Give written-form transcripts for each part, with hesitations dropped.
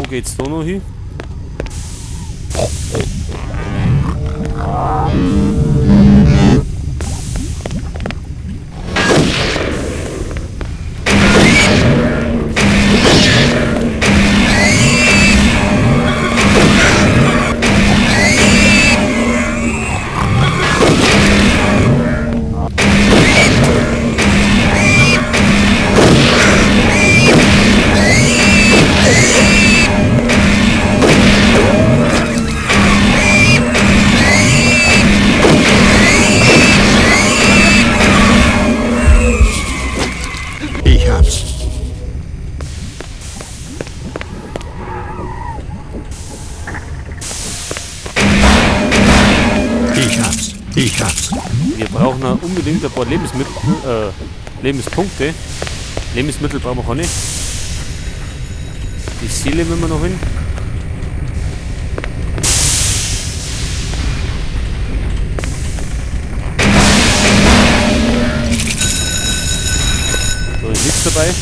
Geht's da noch hin? Ich hab's. Ich hab's. Ich hab's. Wir brauchen noch unbedingt ein paar Lebensmittel, Lebenspunkte. Lebensmittel brauchen wir keine. Die Seele müssen wir noch hin. Da ist nichts dabei.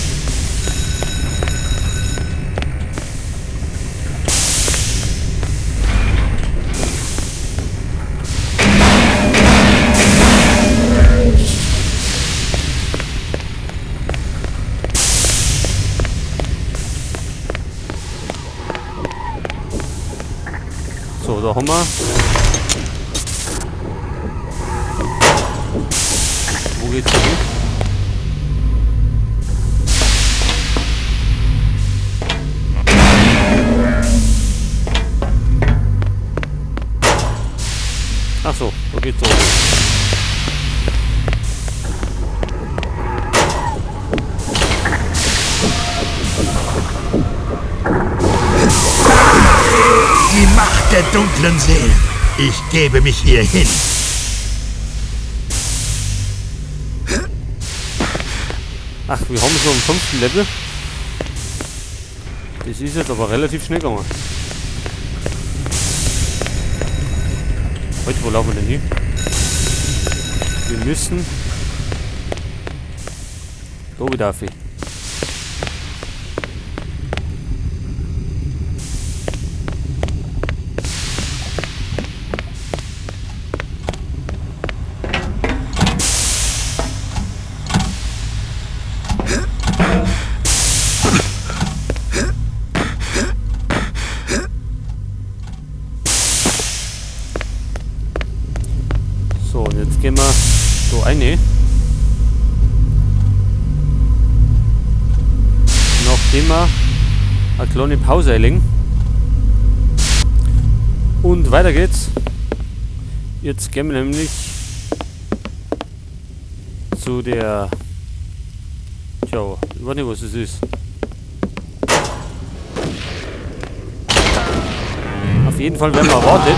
So, da haben wir. Wo geht's denn hin? Ach so, da geht's so. Die Macht der dunklen Seelen. Ich gebe mich ihr hin. Ach, wir haben schon am 5. Level. Das ist jetzt aber relativ schnell gegangen. Heute, wo laufen wir denn hin? Wir müssen da wieder auf. So, und jetzt gehen wir da rein. Nachdem wir eine kleine Pause einlegen. Und weiter geht's. Jetzt gehen wir nämlich zu der... Tja, ich weiß nicht, was es ist. Auf jeden Fall werden wir erwartet.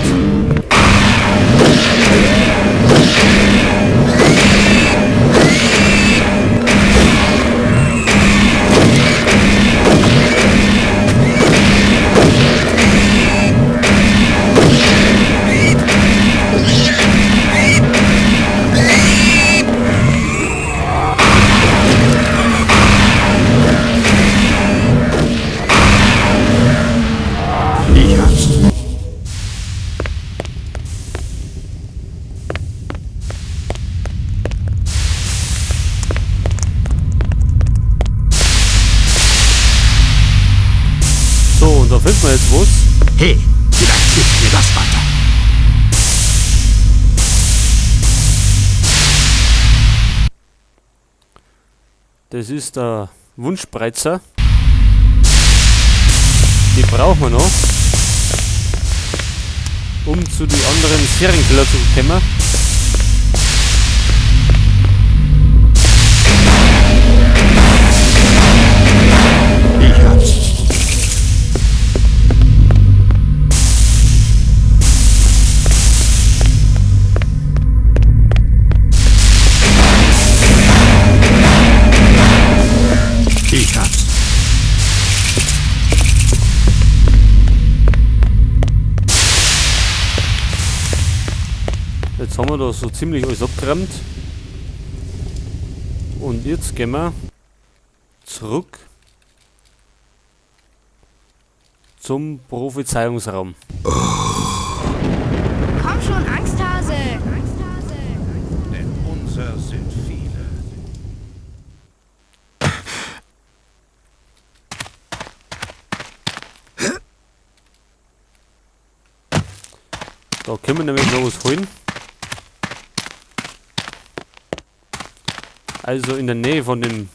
Ich hab's. So, und da finden wir jetzt was. Hey, vielleicht hilft mir das weiter. Das ist der Wunschspreizer. Die brauchen wir noch, um zu den anderen Serienkiller zu kommen. Ich hab's. Ich hab's. Jetzt haben wir da so ziemlich alles abgeräumt. Und jetzt gehen wir zurück Zum Prophezeiungsraum. Komm schon, Angsthase! Denn unser sind viele. Da können wir nämlich noch was holen. Also in der Nähe von dem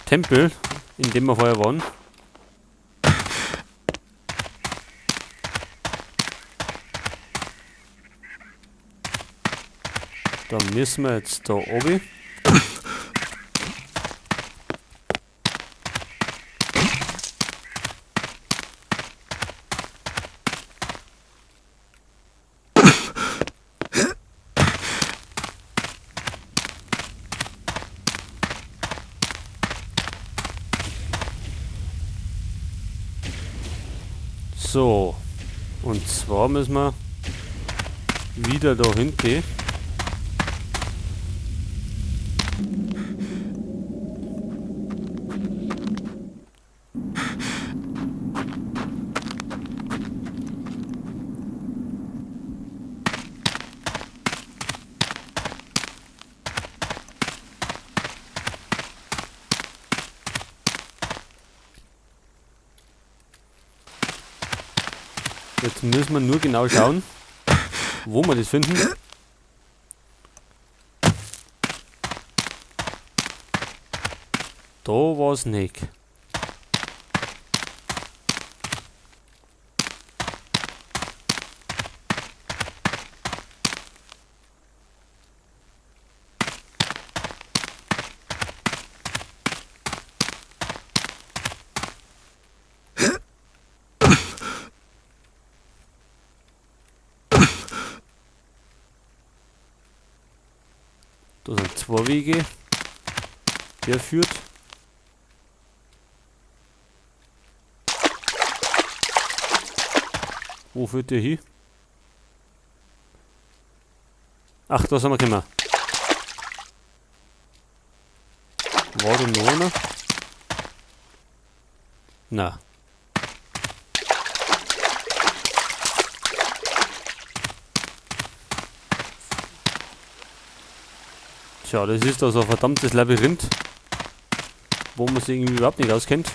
Tempel, in dem wir vorher waren. Da müssen wir jetzt da oben. So, und zwar müssen wir wieder da hinten. Jetzt müssen wir nur genau schauen, wo wir das finden. Da war's nicht. Da sind zwei Wege. Der führt. Wo führt der hin? Ach, da sind wir gekommen. War da noch einer? Na. Tja, das ist da so ein verdammtes Labyrinth, wo man sich irgendwie überhaupt nicht auskennt.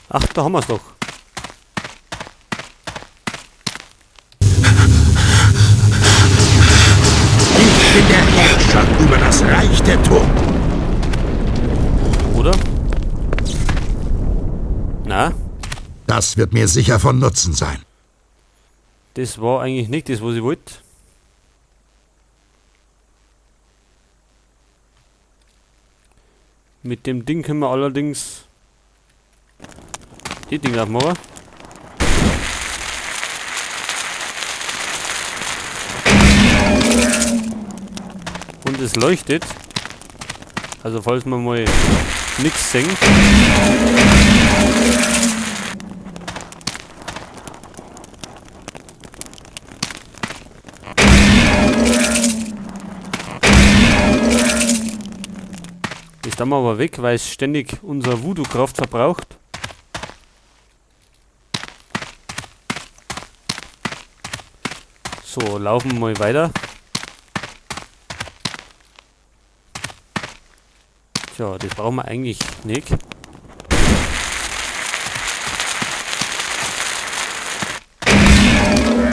Ach, da haben wir's doch. Ich bin der Herrscher über das Reich der Toten. Oder? Na? Das wird mir sicher von Nutzen sein. Das war eigentlich nicht das, was ich wollte. Mit dem Ding können wir allerdings die Dinger aufmachen. Und es leuchtet. Also falls wir mal nix sehen. Das tun wir aber weg, weil es ständig unsere Voodoo-Kraft verbraucht. So, laufen wir mal weiter. Tja, das brauchen wir eigentlich nicht.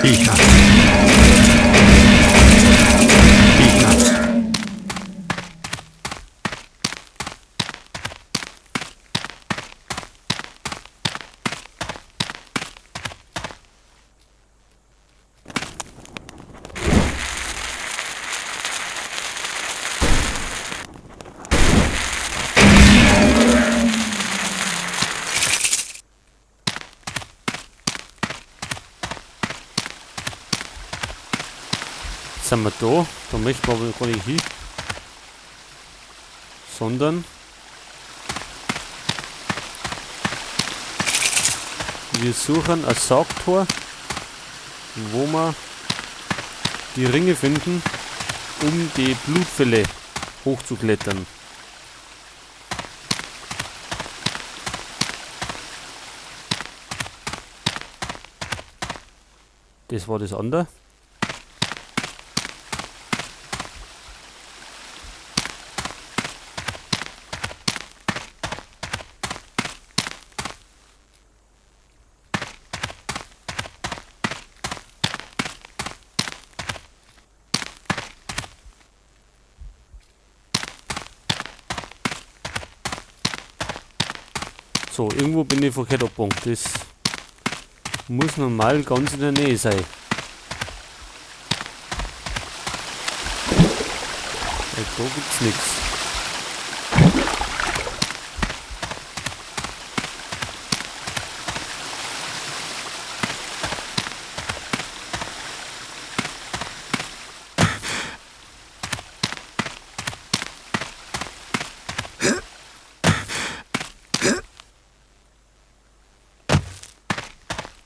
Ich hab's. Ich hab's. Jetzt sind wir da. Da möchten wir aber gar nicht hin. Sondern wir suchen ein Saugtor, wo wir die Ringe finden, um die Blutfälle hochzuklettern. Das war das andere. So, irgendwo bin ich verkehrt abgebogen. Das muss normal ganz in der Nähe sein. Weil da gibt's nix.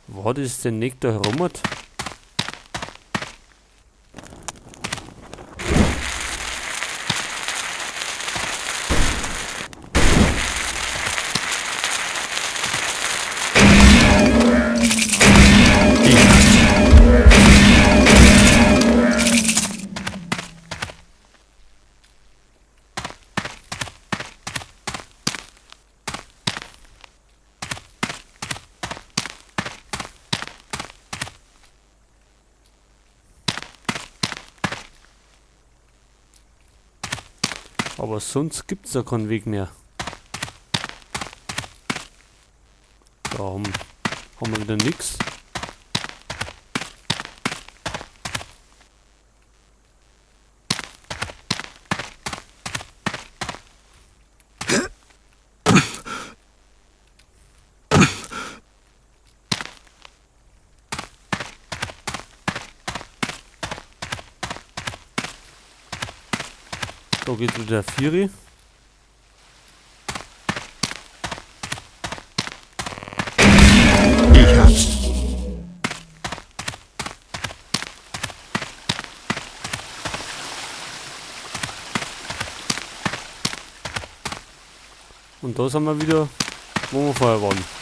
War das denn nicht da herum? Aber sonst gibt's ja keinen Weg mehr. Da haben wir wieder nix. Da geht wieder der Vieri. Ich hab's. Und da sind wir wieder, wo wir vorher waren.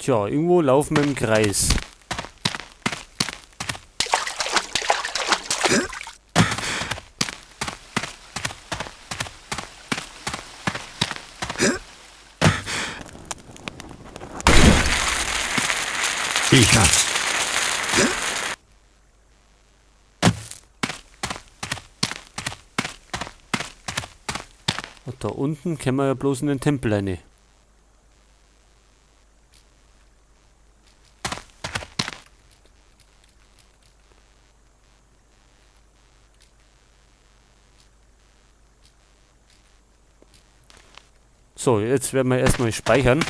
Tja, irgendwo laufen wir im Kreis. Ich hab's. Und da unten können wir ja bloß in den Tempel rein. So, jetzt werden wir erstmal speichern.